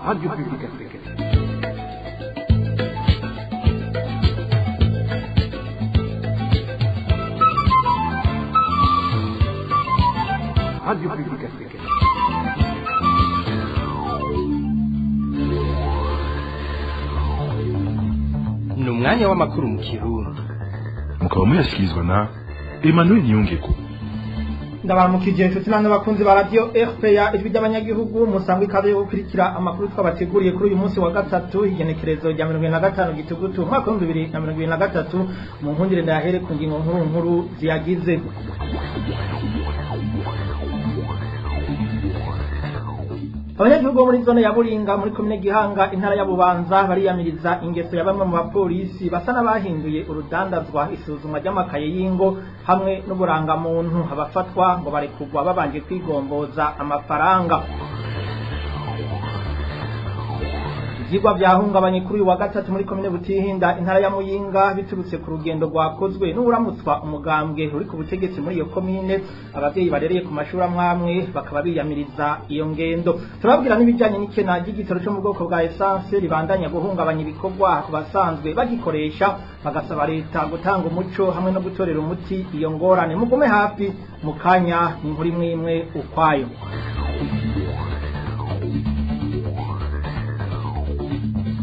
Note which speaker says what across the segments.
Speaker 1: Radio Publique Africaine. Radio Publique Africaine.
Speaker 2: Ni umwanya w'amakuru mu Kirundi.
Speaker 3: Mukaba muyashyikirizwa na Emmanuel Niyongeko.
Speaker 4: Ndabaramukije inshuti namwe bakunzi ba radio RPA, Ijwi ry'Abanyagihugu. Musangwa ikaze yo gukurikira amakuru twabateguriye kuri uyu munsi wa gatatu, igenekerezo rya 75 Gitugutu umwaka wa 2023. Mu nkundire ndahere ku ngingo nkuru nkuru ziyagize. Abanyagihugu bo muri zone ya Buringa muri komine Gihanga, intara ya Bubanza, bariyamiriza ingeso ya bamwe mu bapolisi basa n'abahinduye urudandazwa isuzumwa ry'amakaye y'ingo hamwe n'uburangamuntu. Abafatwa ngo barekugwa babanje kwigomboza amafaranga. Ivyigwa vyahungabanye kuri uyu wa gatatu muri komine Butihinda, intara ya Muyinga, biturutse ku rugendo rwakozwe n'uwuramutswa umugambwe uri ku butegetsi muri iyo komine. Abavyeyi barereye ku mashuri amwamwe bakaba biyamiriza iyo ngendo. Turababwira n'ibijanye n'ikena ry'igitoro cyo mu bwoko bwa essence ribandanya guhungabanya ibikorwa ku basanzwe bagikoresha, bagasaba leta gutanga umuco hamwe no gutorera umuti iyo ngorane. Mugume hafi, mu kanya ni inkuru imwe imwe ukwayo.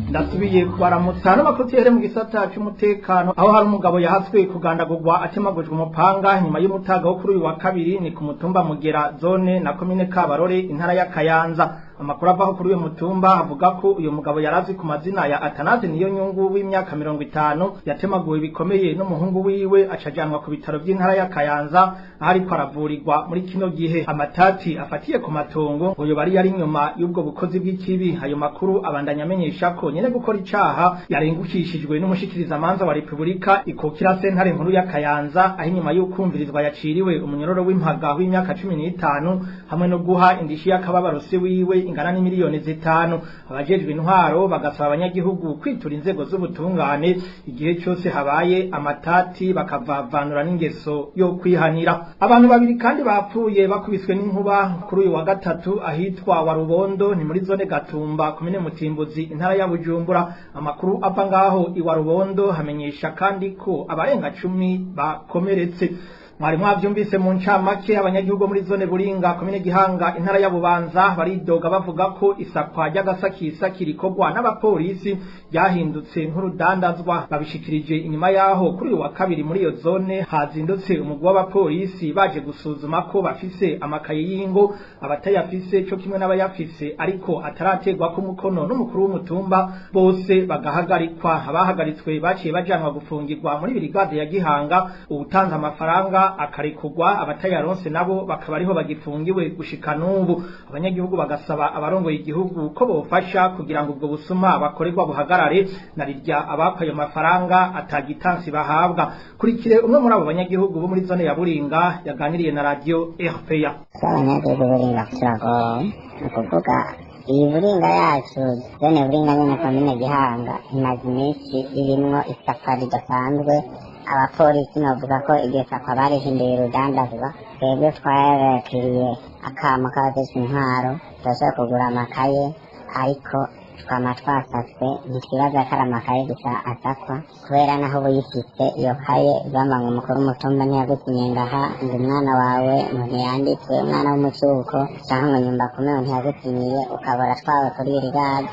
Speaker 4: Ndasubiye kubaramutsa n'amakuru mu gisata cy'umutekano, aho hari umugabo yahatswe kugandagurwa atemagujwe umupanga nyuma y'umutaga wo kuri uyu wa kabiri. Ni ku mutumba Mugera, zone na komine Kabarore, intara ya Kayanza. Amakuru avaho kuri uyu mutumba avuga ko uyu mugabo yarazi ku mazina ya Atanazi Niyo Nyungu w'imyaka 50, yatemaguwe bikomeye n'umuhungu wiwe, acajanwa ku bitaro by'intara ya Kayanza aho ariko aravurirwa muri kino gihe. Amatati afatiye ku matongo ngo yoba yari inyuma y'ubwo bukozi bw'ikibi. Ayo makuru abandanya amenyesha ko nyene gukora icaha yarengukishijwe n'umushikirizamanza wa Republika ikukira sentare nkuru ya Kayanza, aho inyuma y'ukumvirizwa yaciriwe umunyororo w'impaga w'imyaka 15 hamwe no guha indishi y'akababaro se wiwe ingana n'imiliyoni 5. Abajejwe intwaro bagasaba abanyagihugu kwitura inzego z'ubutungane igihe cyose habaye amatati, bakavavanura n'ingeso yo kwihanira. Abantu babiri kandi bapfuye bakubiswe n'inkuba kuri uyu wa gatatu ahitwa wa Rubondo, ni muri zone Gatumba, komine Mutimbuzi, intara ya Bujumbura. Amakuru ava ngaho iwa Rubondo hamenyesha kandi ko abarenga 10 bakomeretse. Mwari mwavyumvise mu ncamake. Abanyagihugu muri zone Buringa, komine Gihanga, intara ya Bubanza, baridoga bavuga ko isakwa ry'agasakisaki rikorwa n'abapolisi ryahindutse nk'urudandazwa. Babishikirije inyuma yaho kuri uyu wa kabiri muri iyo zone hazindutse umugwi w'abapolisi baje gusuzuma ko bafise amakaye y'ingo, abatayafise co kimwe n'abayafise ariko ataraterwa ko umukono n'umukuru w'umutumba, bose bagahagarikwa. Abahagaritswe baciye bajanwa gufungirwa muri birigade ya Gihanga, uwutanze amafaranga akarekugwa, abatayaronse nabo bakaba ariho bagifungiwe gushika n'ubu. Abanyagihugu bagasaba abarongoye igihugu ko bofasha kugira ngo ubwo busuma bakorerwa buhagarare, na rirya abaka ayo mafaranga atagitansi bahabwa. Kurikire umwe muri abo banyagihugu bo muri zone ya Buringa yaganiriye na radio RPA.
Speaker 5: Abanyagihugu Buringa turagowe. Ni ukuvuga iyi Buringa yacu, zone Buringa nyene, komine Gihanga, imaze iminsi irimwo isakwa ridasanzwe. Abapolisi bavuga ko iryo sakwa barihinduye urudandazwa. Twebwe twarakiriye akamo k'abajejwe intwaro, turashobora kugura amakaye, ariko twama twasatswe. Ntitwibaza ko ari amakaye gusa asakwa, kubera naho uba uyifise iyo kaye, bamba ngo umukuru w'umutumba ntiyagusinye ngaha, ngo umwana wawe ngo ntiyanditswe, umwana w'umucuko, canke ngo nyumba kumwe ngo ntiyagusinyiye, ukabura twawe kuri birigade,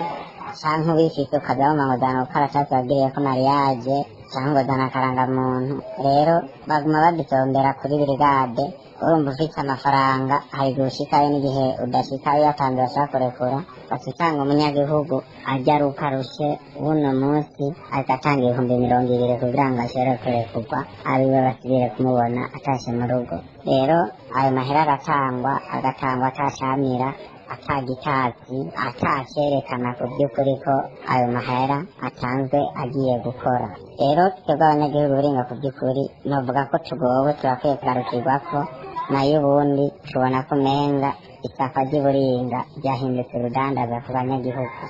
Speaker 5: canke ubifise ukaza wumva ngo zana ubukaratasi wagiriyeko mariage, canke ngo zana akarangamuntu. Rero baguma badusombera kuri birigade. Urumva ufise amafaranga hari igihe ushikayo n'igihe udashikayo yatanze bashaka kurekura. Baca usanga umunyagihugu arya ari uko arushe, buno munsi agatanga 20,000 kugira ngo ashobore kurekurwa, abiwe basubire kumubona atashe mu rugo. Rero ayo mahera aratangwa, agatangwa atashamira, atagitazi, atacerekana ku by'ukuri ko ayo mahera atanzwe agiye gukora. Rero twebwe abanyagihugu Buringa, ku by'ukuri novuga ko tugowe, turakwiye kugarukirwako, nayo ubundi tubona ko umenga Isakwa ry'Iburinga ryahindutse urudandaza ku banyagihugu,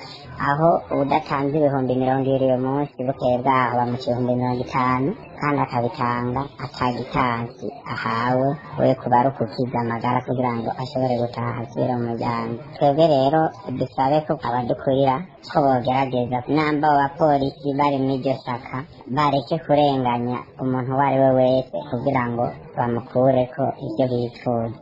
Speaker 5: aho udatanze 20,000 uyu munsi, bukeye bwaho bamuca 50,000, kandi akabitanga atagitansi ahawe, we kuba ari ukukiza amagara kugira ngo ashobore gutaha asubire mu muryango. Twebwe rero dusabe ko abadukurira ko bogerageza, namba abo bapolisi bari muri iryo saka, bareke kurenganya umuntu uwo ari we wese kugira ngo bamukureko ivyo bipfuza.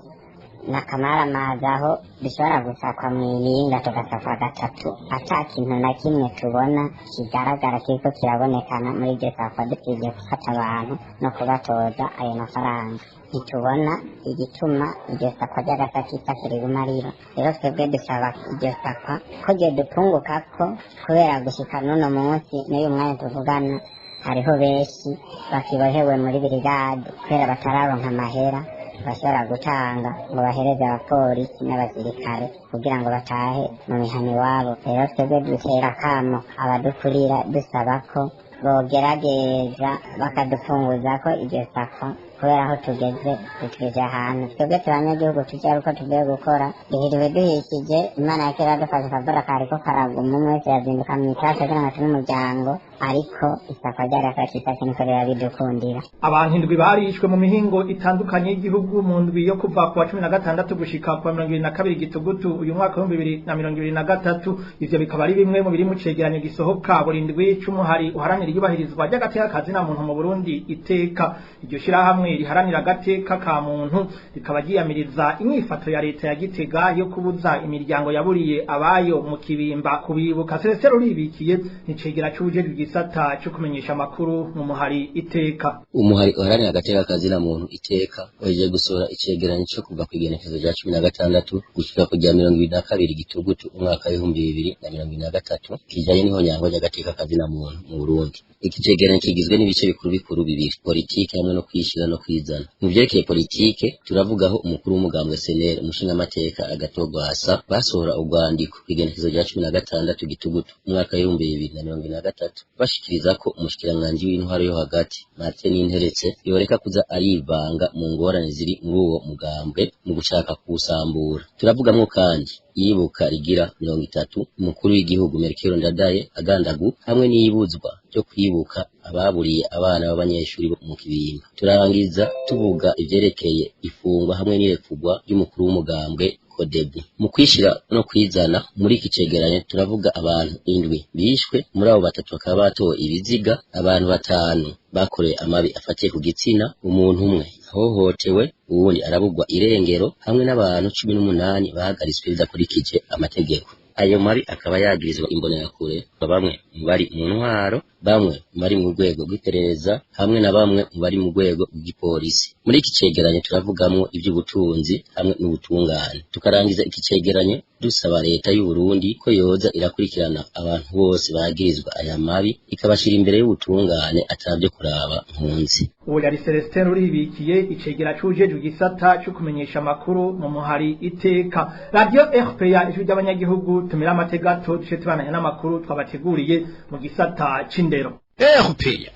Speaker 5: N'akamaramaza aho dushobora gusakwa mw'iringa, tugasakwa gatatu, ata kintu na kimwe tubona kigaragara kiriko kirabonekana muri iryo sakwa, dusibye gufata abantu no kubatoza ayo mafaranga. Ntitubona igituma iryo sakwa ry'agasakisaki riguma riba. Rero twebwe dusaba iryo sakwa ko ryodupungukako, kubera gushika n'uno munsi, n'uyu mwanya tuvugana, hariho benshi bakibohewe muri birigade kubera batararonka amahera bashobora gutanga ngo bahereze abapolisi n'abasirikare kugira ngo batahe mu mihana iwabo. Rero twebwe dutera akamo abadukurira, dusaba ko bogerageza bakadufunguza ko iryo sakwa, kubera aho tugeze dutwije ahantu twebwe tubanyagihugu tujya ari uko tuvuye gukora, duhiriwe duhishije. Imana ya kera yadufashe akavura kariko karagwa, umwe wese yazinduka mw'itashe kugira ngo atume umuryango, ariko isakwa ryarafashe niko riba bidukundira.
Speaker 4: Abantu indwi barishwe mu mihingo itandukanye y'igihugu mu ndwi yo kuva ku wa 16 gushika ku wa 22 Gitugutu uyu mwaka wa 2023. Ivyo bikaba ari bimwe mu biri mu cegeranyo gisohoka buri ndwi c'umuhari uharanira iyubahirizwa ry'agateka kazina muntu mu Burundi, Iteka. Iryo shirahamwe riharanira agateka ka muntu rikaba ryiyamiriza inyifato ya leta ya Gitega yo kubuza imiryango yaburiye abayo mu Kibimba kubibuka. Celestin Ruribikiye ni cegera c'ubujejwe igisata co kumenyesha amakuru mu muhari Iteka.
Speaker 6: Umuhari uharanira agateka kazina muntu Iteka waje gusohora icegeranyo cyo kuva ku igenekerezo rya 16 gushika ku rya 22 Gitugutu umwaka w'2023 kijanye n'ihonyango ry'agateka kazina muntu mu Burundi. Iki cegeranyo kigizwe n'ibice bikuru bikuru bibiri: politike hamwe no kwishira no kwizana. Mu vyerekeye politike, turavugaho umukuru w'umugambwe SNL, umushingamateka Agathon Rwasa, basohora urwandiko ku igenekerezo rya 16 Gitugutu umwaka w'2023, bashikiriza ko umushikiranganji w'intwaro yo hagati Martin Ninteretse yoreka kuza arivanga mu ngorane ziri muri uwo mugambwe mu gushaka kuwusambura. Turavugamwo kandi iyibuka rigira 30 umukuru w'igihugu Melchior Ndadaye agandagu, hamwe n'iyibuzwa ryo kwibuka ababuriye abana b'abanyeshuri bo mu Kibimba. Turangiza tuvuga ivyerekeye ifungwa hamwe n'irekugwa ry'umukuru w'umugambwe Kodebu. Mu kwishira no kwizana, muri iki cegeranyo turavuga abantu indwi bishwe, muri abo batatu bakaba batowe ibiziga, abantu batanu bakorewe amabi afatiye ku gitsina, umuntu umwe ahohotewe, uwundi arabugwa irengero, hamwe n'abantu 18 bahagaritswe bidakurikije amategeko. Ayo mabi akaba yagirizwa imbonerakure, bamwe mu bari mu ntwaro, bamwe mu bari mu rwego rw'iperereza, hamwe na bamwe mu bari mu rwego rw'igipolisi. Muri iki cegeranyo turavugamwo ivy'ubutunzi hamwe n'ubutungane. Tukarangiza iki cegeranyo dusaba leta y'u Burundi ko yoza irakurikirana abantu bose bagirizwa aya mabi, ikabashira imbere y'ubutungane atavyo kuraba nkunzi.
Speaker 4: Uwo yari Celestin Ruribikiye, icegera c'uwujejwe igisata co kumenyesha amakuru mu muhari Iteka. Radio RPA, Ijwi ry'Abanyagihugu, tumira amategato duce tubananya n'amakuru twabateguriye mu gisata c'indero.
Speaker 2: RPA.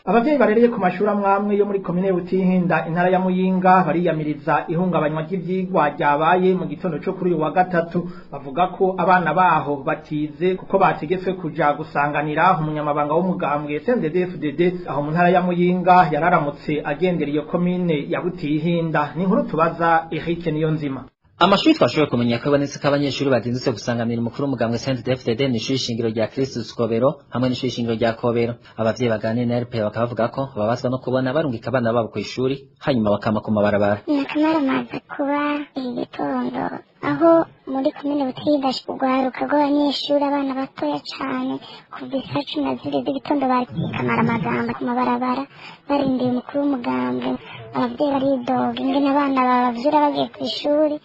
Speaker 4: Abavyeyi barereye ku mashuri amwamwe yo muri komine Butihinda, intara ya Muyinga, bariyamiriza ihungabanywa ry'ivyigwa ryabaye mu gitondo co kuri uyu wa gatatu. Bavuga ko abana baho batize kuko bategetswe kuja gusanganira umunyamabanga w'umugambwe CNDD-FDD aho mu ntara ya Muyinga yararamutse agendera iyo komine ya Butihinda. Ni inkuru tubaza Eric Niyonzima.
Speaker 7: Amashuri twashoboye kumenya ko ibonetse ko abanyeshuri bazindutse gusanganira umukuru w'umugambwe CNDD-FDD ni ishuri shingiro rya Christus Kobero hamwe n'ishuri shingiro rya Kobero. Abavyeyi baganiriye na RPA bakaba bavuga ko babazwa no kubona barungika abana babo kw'ishuri hanyuma bakama ku mabarabara.
Speaker 8: Ni akamaramaza kuba iki gitondo aho muri komine Butihinda urwaruka rw'abanyeshuri, abana batoya cane, kuva isaha 12 z'igitondo bakamara amagamba ku mabarabara barindiye umukuru w'umugambwe. Abavyeyi baridoga ingene abana babavyura bagiye kw'ishuri,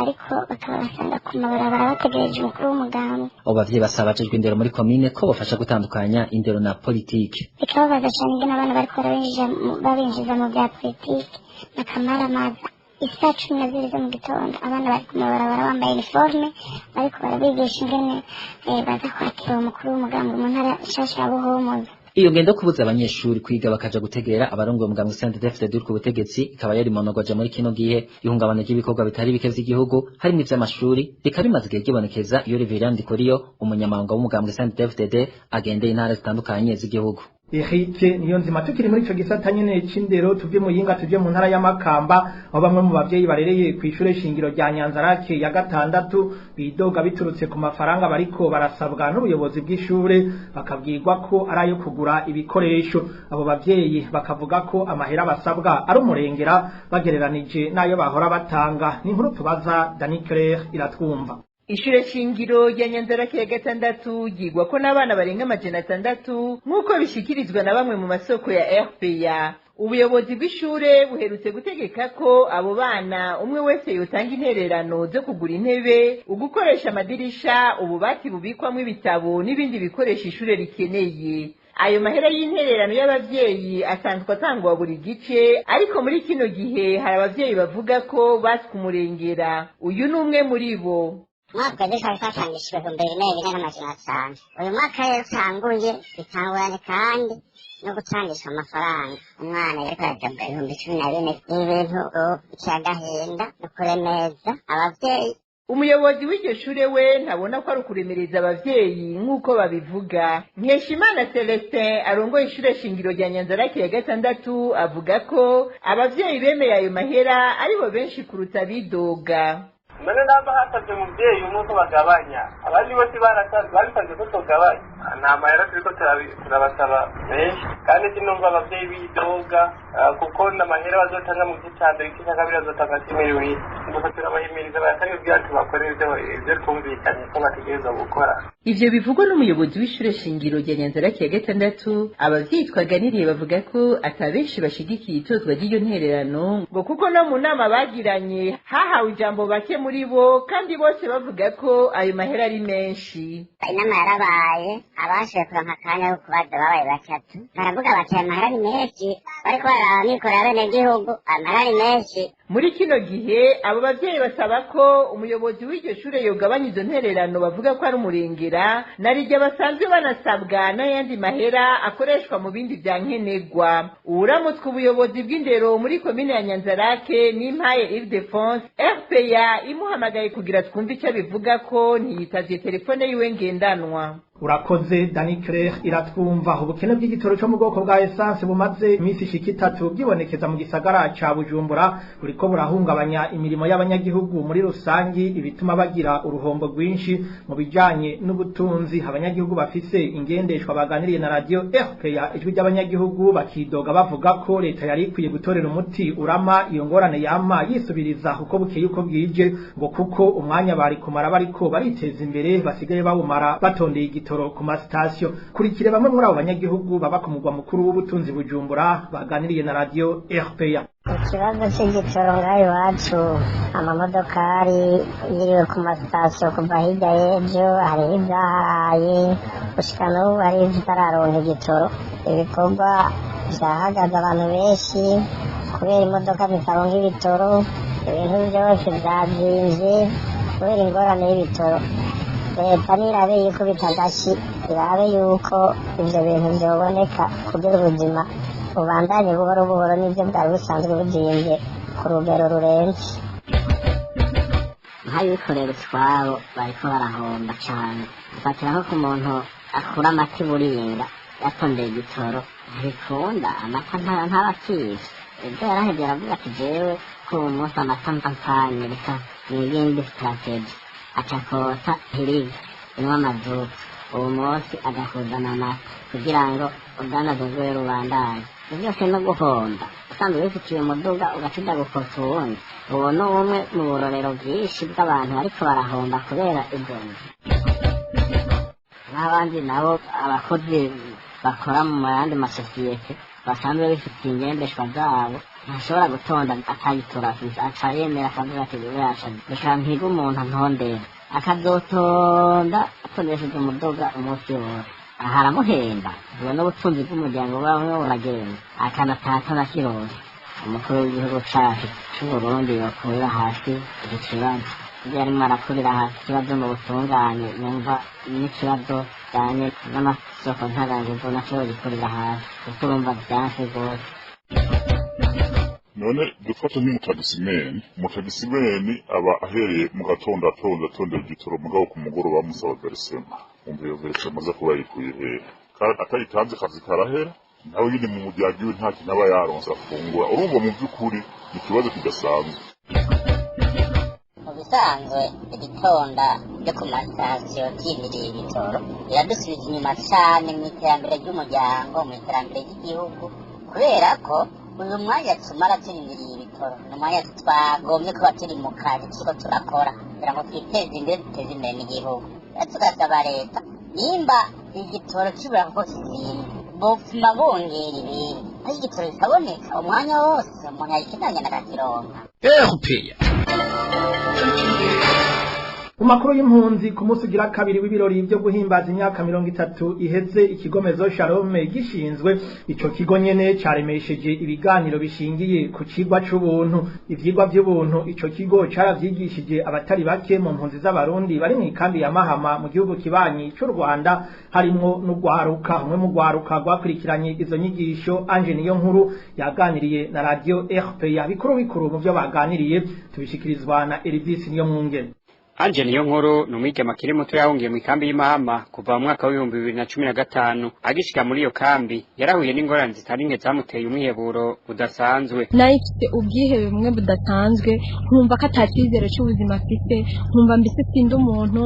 Speaker 8: ariko bakaba basanga ku mabarabara bategereje umukuru w'umugambwe.
Speaker 7: Abo bavyeyi basaba abajejwe indero muri komine ko bofasha gutandukanya indero na politike.
Speaker 8: Bikababaza cane ingene abana bariko babinjiza mu vya politike. N'akamaramaza isaha 12 zo mu gitondo abana bari ku mabarabara bambaye uniforme, bariko barabigisha ingene baza kwakira umukuru w'umugambwe mu ntara nshasha ya Buhumuza.
Speaker 7: Iyo ngendo kubuza abanyeshuri kwiga bakaja gutegera abarongoye umugambwe CNDD-FDD ku butegetsi ikaba yari monogoje muri kino gihe ihungabana ry'ibikorwa bitari bike vy'igihugu harimwo ivy'amashuri rikaba rimaze igihe ryibonekeza iyo Reverend Ndikuriyo, umunyamabanga w'umugambwe CNDD-FDD, agendeye intara zitandukanye z'igihugu.
Speaker 4: Eric Niyonzima. Tukiri muri ico gisata nyene c'indero, tuve Muyinga tuje mu ntara y'Amakamba, aho bamwe mu bavyeyi barereye kw'ishure shingiro rya Nyanzarake ya gatandatu bidoga biturutse ku mafaranga bariko barasabwa n'ubuyobozi bw'ishure, bakabwirwa ko ari ayo kugura ibikoresho. Abo bavyeyi bakavuga ko amahera basabwa ari umurengera bagereranije n'ayo bahora batanga. Ni inkuru tubaza Dani Claire Iratwumva.
Speaker 9: Ishure shingiro rya Nyanzarake ya gatandatu ryigwako n'abana barenga 600, nk'uko bishikirizwa na bamwe mu masoko ya RPA. Ubuyobozi bw'ishure buherutse gutegeka ko abo bana umwe wese yotanga intererano zo kugura intebe, ugukoresha amadirisha, ububati bubikwamwo ibitabo n'ibindi bikoresho ishure rikeneye. Ayo mahera y'intererano y'abavyeyi asanzwe atangwa buri gice, ariko muri kino gihe hari abavyeyi bavuga ko baswe umurengera. Uyu ni umwe muri bo.
Speaker 5: Umwaka uheze twari twatangishijwe 4500. Uyu mwaka rero utanguye bitanguranye kandi no gutangisha amafaranga, umwana yariko arasabwa 14,000. Ni ibintu biteye agahinda no kuremeza abavyeyi.
Speaker 9: Umuyobozi w'iryo shure we ntabona ko ari ukuremereza abavyeyi nk'uko babivuga. Nkeshimana Celestin arongoye ishure shingiro rya Nyanzarake ya gatandatu avuga ko abavyeyi bemeye ayo mahera aribo benshi kuruta abidoga.
Speaker 10: None namba hasabye umuvyeyi umwe ko bagabanya, abandi bose barasanzwe babisanzwe ko tugabanya. Nta mahera turiko turabasaba menshi, kandi sinumva abavyeyi bidoga, kuko n'amahera bazotanga mu gice ca mbere, igice ca kabiri bazotanga kimwe. Gusa turabahimiriza bayatanga kugira tubakore ivyo twumvikanye ko bategerezwa gukora.
Speaker 9: Ivyo bivugwa n'umuyobozi w'ishure shingiro rya Nyanzarake ya gatandatu. Abavyeyi twaganiriye bavuga ko ata benshi bashigikiye itozwa ry'iyo ntererano, ngo kuko no mu nama bagiranye hahawe ijambo bake muri bo, kandi bose bavuga ko ayo mahera ari menshi.
Speaker 5: Inama yarabaye, abashoboye kuronka akanya ko kubaza babaye batatu, baravuga bati ayo mahera ari menshi, bariko bararaba amikoro y'abenegihugu, ayo mahera ari menshi.
Speaker 9: Muri kino gihe abo bavyeyi basaba ko umuyobozi w'iryo shure yogabanya izo ntererano bavuga ko ari umurengera, narirya basanzwe banasabwa n'ayandi mahera akoreshwa mu bindi vya nkenerwa. Uwuramutswa ubuyobozi bw'indero muri komine ya Nyanzarake, Nimpaye Ildefonse, RPA imuhamagaye kugira twumve ico abivuga ko ntiyitavye telefone yiwe ngendanwa.
Speaker 4: Urakoze Dani Claire Iratwumva. Ubukene bw'igitoro cyo mu bwoko bwa essence bumaze iminsi ishika 3 bwibonekeza mu gisagara ca Bujumbura buriko burahungabanya imirimo y'abanyagihugu muri rusangi, ibituma bagira uruhombo rwinshi mu bijanye n'ubutunzi. Abanyagihugu bafise ingendeshwa baganiriye na radio RPA Ijwi ry'Abanyagihugu bakidoga bavuga ko leta yari ikwiye gutorera umuti urama iyo ngorane yama yisubiriza uko bukeye uko bwije, ngo kuko umwanya bari kumara bariko bariteza imbere basigaye bawumara batondeye igitoro ku masitasiyo. Kurikire bamwe muri abo banyagihugu baba ku mugwa mukuru w'ubutunzi Bujumbura baganiriye na radio RPA.
Speaker 5: Ikibazo c'igitoro ngaha iwacu, amamodokari yiriwe ku masitasiyo kuva hirya y'ejo, hariho ivyaharaye, gushika n'ubu hariho izitararonka igitoro. Ibikorwa vyahagaze, abantu benshi kubera imodoka zitaronka ibitoro, ibintu vyose vyazimvye kubera ingorane y'ibitoro. Leta nirabe yikubita agashi, irabe yuko ivyo bintu vyoboneka kugira ubuzima bubandanye buhoro buhoro n'ivyo bwari busanzwe buzimvye ku rugero rurenze. Nk'abikorera utwabo bariko barahomba cane. Ufatira nko ku muntu akura amata iburinga yatondeye igitoro, ntibikunda, amata ntaba akizi. Ibyo yarahevye aravuga ati jewe ko uyu munsi amata mva mpfanye, reka nigende strategy, aca kota hiriga inywa amazuku, uwo munsi agakuzana amata kugira ngo ubwandazo bwiwe rubandanye. Ivyo byose no guhomba, usanzwe wifitiye umuduga ugaca uja gukota uwundi. Uwo ni umwe mu burorero bwinshi bw'abantu bariko barahomba kubera izo nzu. N'abandi nabo, abakozi bakora mu yandi masosiyete basanzwe bifitiye ingendeshwa zabo, ntashobora gutonda atayitora afise, aca yemera akavuga ati buriya reka mpige umuntu antondera, akazotonda atondesheje umuduga umunsi wose. Aha aramuhemba, ubwo n'ubutunzi bw'umuryango bamwe buragenda, akanataha atanakironse. Umukuru w'igihugu cacu c'Uburundi yokurira hasi iki kibazo. Ibyo yarimo arakurira hasi ikibazo mu butungane, numva n'ikibazo kijyanye n'amasoko ntaganguvu nacyo gikurira hasi, kuko urumva byanse rwose.
Speaker 11: None dufate nk'umutagisimeni, umutagisimeni aba ahereye mu gatondo atonda atondera igitoro, mugabo ku mugoroba bamusaba verisema. Umva, iyo verisema aza kuba yayikuye hehe kandi atayitanze akazi karahera, nawe nyine mu muryango iwe nta kintu aba yaronse afungura. Urumva, mu by'ukuri ni ikibazo kidasanzwe.
Speaker 5: Mu bisanzwe igitonda ryo ku masitasiyo ryimiriye ibitoro biradusubiza inyuma cyane mu iterambere ry'umuryango, mu iterambere ry'igihugu, kubera ko uyu mwanya tumara turindiriye ibitoro ni umwanya twagombye kuba turi mu kazi turiko turakora kugira ngo twiteze imbere, duteze imbere n'igihugu. Rero tugasaba leta, nimba igitoro kibura kuko kizimba, bopfuma bongera ibindi, ariko igitoro kikaboneka umwanya wose umuntu yagikeneye akakironka.
Speaker 2: RPA.
Speaker 4: Mu makuru y'impunzi, ku munsi ugira kabiri w'ibirori byo guhimbaza imyaka 30 iheze ikigo Maison Shalom gishinzwe, ico kigo nyene caremesheje ibiganiro bishingiye ku cigwa c'ubuntu. Ivyigwa vy'ubuntu ico kigo caravyigishije abatari bake mu mpunzi z'Abarundi bari mu ikambi ya Mahama mu gihugu kibanyi c'u Rwanda, harimwo n'ugwaruka. Umwe mu gwaruka rwakurikiranye izo nyigisho, Ange Niyo Nkuru, yaganiriye na radio RPA. Bikuru bikuru mu vyo baganiriye tubishikirizwa na Elvis Niyo Mwungere.
Speaker 12: Anje Niyo Nkuru ni umwigeme akiri muto yahungiye mu ikambi y'Imahama kuva mu mwaka w'2015. Agishika muri iyo kambi yarahuye n'ingorane zitari nke zamuteye umwiheburo udasanzwe.
Speaker 13: Nari mfite ubwihebe bumwe budasanzwe, nkumva ko ata cyizere cy'ubuzima mfite, nkumva mbese sindi umuntu,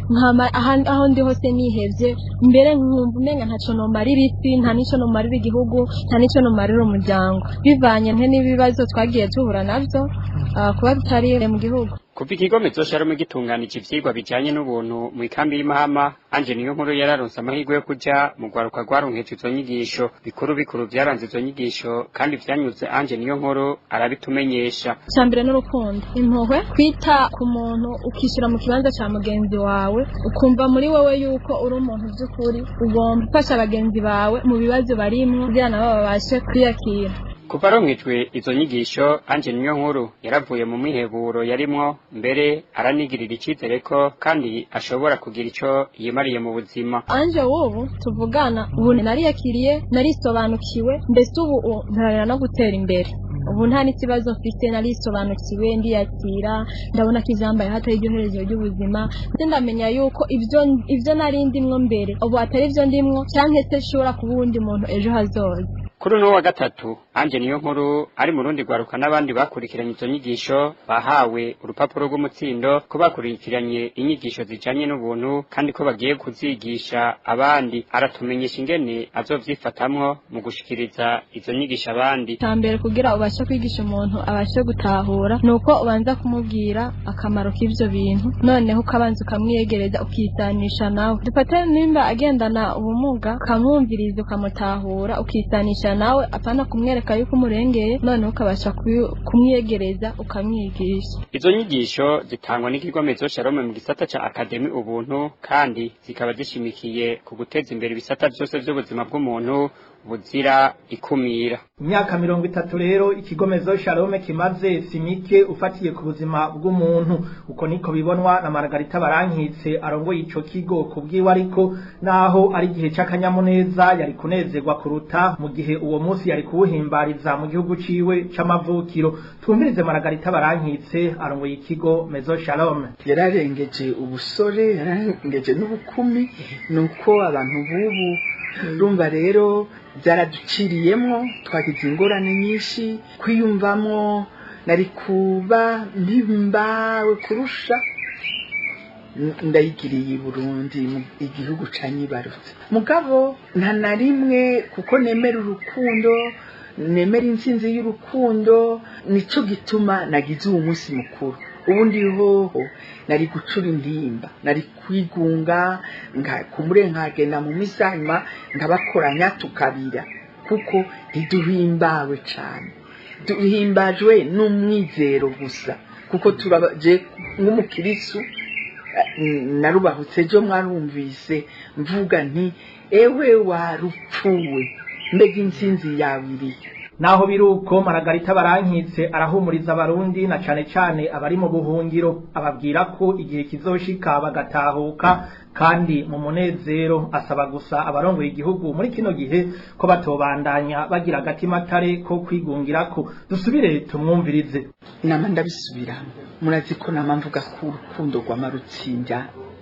Speaker 13: nkama aho ndi hose nihebye, mbere nkumva umenga ntaco nomarira isi, nta n'ico nomarira igihugu, nta n'ico nomarira umuryango, bivanye nte n'ibibazo twagiye duhura navyo kuba tutari mu gihugu.
Speaker 12: Kuva ikigo Maison Shalom gitunganije ivyigwa bijanye n'ubuntu mu ikambi y'Imahama, Anje Niyo Nkuru yararonse amahirwe yo kuja mu rwaruka rwaronkejwe izo nyigisho. Bikuru bikuru vyaranze izo nyigisho kandi vyanyuze Anje Niyo Nkuru arabitumenyesha.
Speaker 13: Icambere n'urukundo, impuhwe, kwita ku muntu, ukishyira mu kibanza cya mugenzi wawe, ukumva muri wowe yuko uri umuntu by'ukuri, ugomba gufasha bagenzi bawe mu bibazo barimwo kugira nabo babashe kwiyakira.
Speaker 12: Kuva aronkejwe izo nyigisho, Anje Niyo Nkuru yaravuye mu mwiheburo yarimwo, mbere aranigirira icizere ko kandi ashobora kugira ico yimariye mu buzima.
Speaker 13: Anje ubu tuvugana, ubu nariyakiriye, narisobanukiwe, mbese ubu ntaranira no gutera imbere. Ubu nta n'ikibazo mfite, narisobanukiwe, ndiyakira, ndabona ko ivyambaye hatari iryo herezo ry'ubuzima, ndetse ndamenya yuko ivyo nari ndimwo mbere ubu atari ivyo ndimwo, canke se nshobora kuba uwundi muntu ejo hazoza.
Speaker 12: Kuri uno wa gatatu, Anje Niyo Nkuru ari mu rundi rwaruka n'abandi bakurikiranye izo nyigisho bahawe urupapuro rw'umutsindo ko bakurikiranye inyigisho zijanye n'ubuntu kandi ko bagiye kuzigisha abandi. Aratumenyesha ingene azovyifatamwo mu gushikiriza izo nyigisho abandi.
Speaker 13: Icambere kugira ubashe kwigisha umuntu abashe gutahura nuko ubanza kumubwira akamaro k'ivyo bintu, noneho ukabanza ukamwiyegereza, ukisanisha nawe. Dufate nimba agendana ubumuga, ukamwumviriza, ukamutahura, ukisanisha nawe, apana kumwereka yuko umurengeye, noneho ukabasha kumwiyegereza ukamwigisha.
Speaker 12: Izo nyigisho zitangwa n'ikigo Maison Shalom mu gisata ca Akademi Ubuntu, kandi zikaba zishimikiye ku guteza imbere ibisata vyose vy'ubuzima bw'umuntu buzira ikumira.
Speaker 4: Imyaka 30 rero ikigo Maison Shalom kimaze simike ufatiye ku buzima bw'umuntu. Uko niko bibonwa na Margarita Barankitse arongoye ico kigo. Kubwiwe ariko, naho ari igihe c'akanyamuneza, yari kunezerwa kuruta mu gihe uwo munsi yari kuwuhimbariza mu gihugu ciwe c'amavukiro. Twumvirize Margarita Barankitse arongoye ikigo Maison Shalom.
Speaker 14: Yararengeje ubusore, yararengeje n'ubukumi, nuko abantu bubu urumva rero byaraduciriyemwo, twagize ingorane nyinshi kwiyumvamwo, nari kuba mpimbawe kurusha ndayigiriye i Burundi, igihugu canyibarutse. Mugabo nta na rimwe, kuko nemera urukundo, nemera intsinzi y'urukundo, nico gituma nagize uwo munsi mukuru. Ubundi hoho nari gucura intimba, nari kwigunga, kumure nkagenda mu misa, hanyuma nkabakoranya tukabira, kuko ntiduhimbawe cane, duhimbajwe n'umwizero gusa, kuko turaje nk'umukirisu. Narubahutse ejo mwarumvise mvuga nti: "Ewe warupfuwe, mbega intsinzi yawe iri?"
Speaker 4: Naho biruko, Maragarita Barankitse arahumuriza abarundi na cane cane abari mu buhungiro, ababwira ko igihe kizoshika bagatahuka kandi mu munezero. Asaba gusa abarongoye igihugu muri kino gihe ko batobandanya bagira agatimatare ko kwigungirako. Dusubire tumwumvirize.
Speaker 14: Nama ndabisubiramo, murazi ko nama mvuga ko urukundo rw'amarutsinda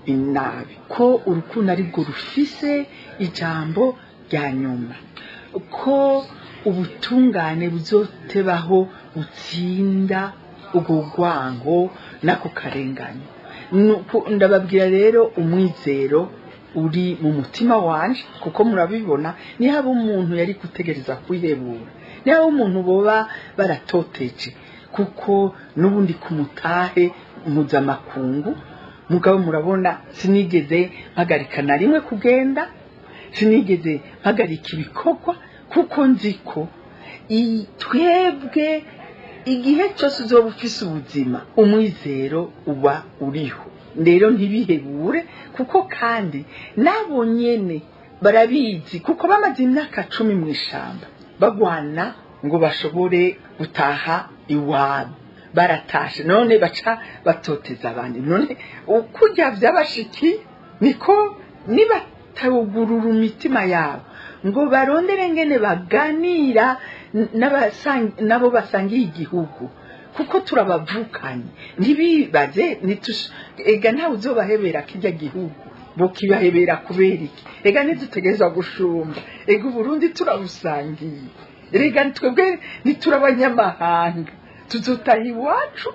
Speaker 14: inabi, ko urukundo arirwo rufise ijambo rya nyuma, ko ubutungane buzotebaho butsinda ubwo rwango n'ako karengane. Ndababwira rero umwizero uri mu mutima wanje, kuko murabibona, nihaba umuntu yari gutegereza kwihebura, nihaba umuntu boba baratoteje, kuko n'ubundi ku mutahe mpuzamakungu. Mugabo murabona, sinigeze mpagarika na rimwe kugenda, sinigeze mpagarika ibikorwa, kuko nzi ko twebwe igihe cyose uzoba ufise ubuzima, umwizero uba uriho. Rero ntibihebure, kuko kandi nabo nyene barabizi, kuko bamaze imyaka 10 mu ishamba bagwana ngo bashobore gutaha iwabo. Baratashe, none baca batoteza abandi. None ukurya vy'abashiki niko nibatawugurura imitima yabo ngo barondere ngene baganira nabo basangiye igihugu, kuko turabavukanye. Ntibibaze, ega ntawe uzobahebera kirya gihugu, bokibahebera kubera iki? Ega ntidutegerezwa gushumba, ega Uburundi turabusangiye, rega twebwe ntiturabanyamahanga, tuzotaha iwacu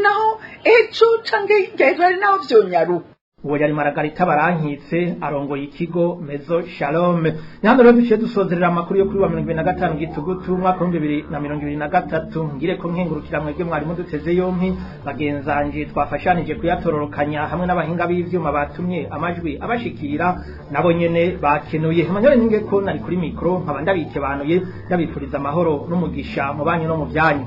Speaker 14: naho ejo canke hirya ejo, hari naho vyonyaruka.
Speaker 4: Uwo yari Maragarita Barankitse, arongoye ikigo Mezo Shalom. Ni hano rero duciye dusozerera amakuru yo kuri wa 25 Gitugutu umwaka wa 2023. Ngire ko nkengurukira mwebwe mwarimu duteze yompi, bagenzanje twafashanije kuyatororokanya, hamwe n'abahinga b'ivyuma batumye amajwi abashikira, nabo nyene bakenuye. Manyore nyinge ko nari kuri micro, nkaba ndabikebanuye, ndabifuriza amahoro n'umugisha mu banyu no mu byanyu.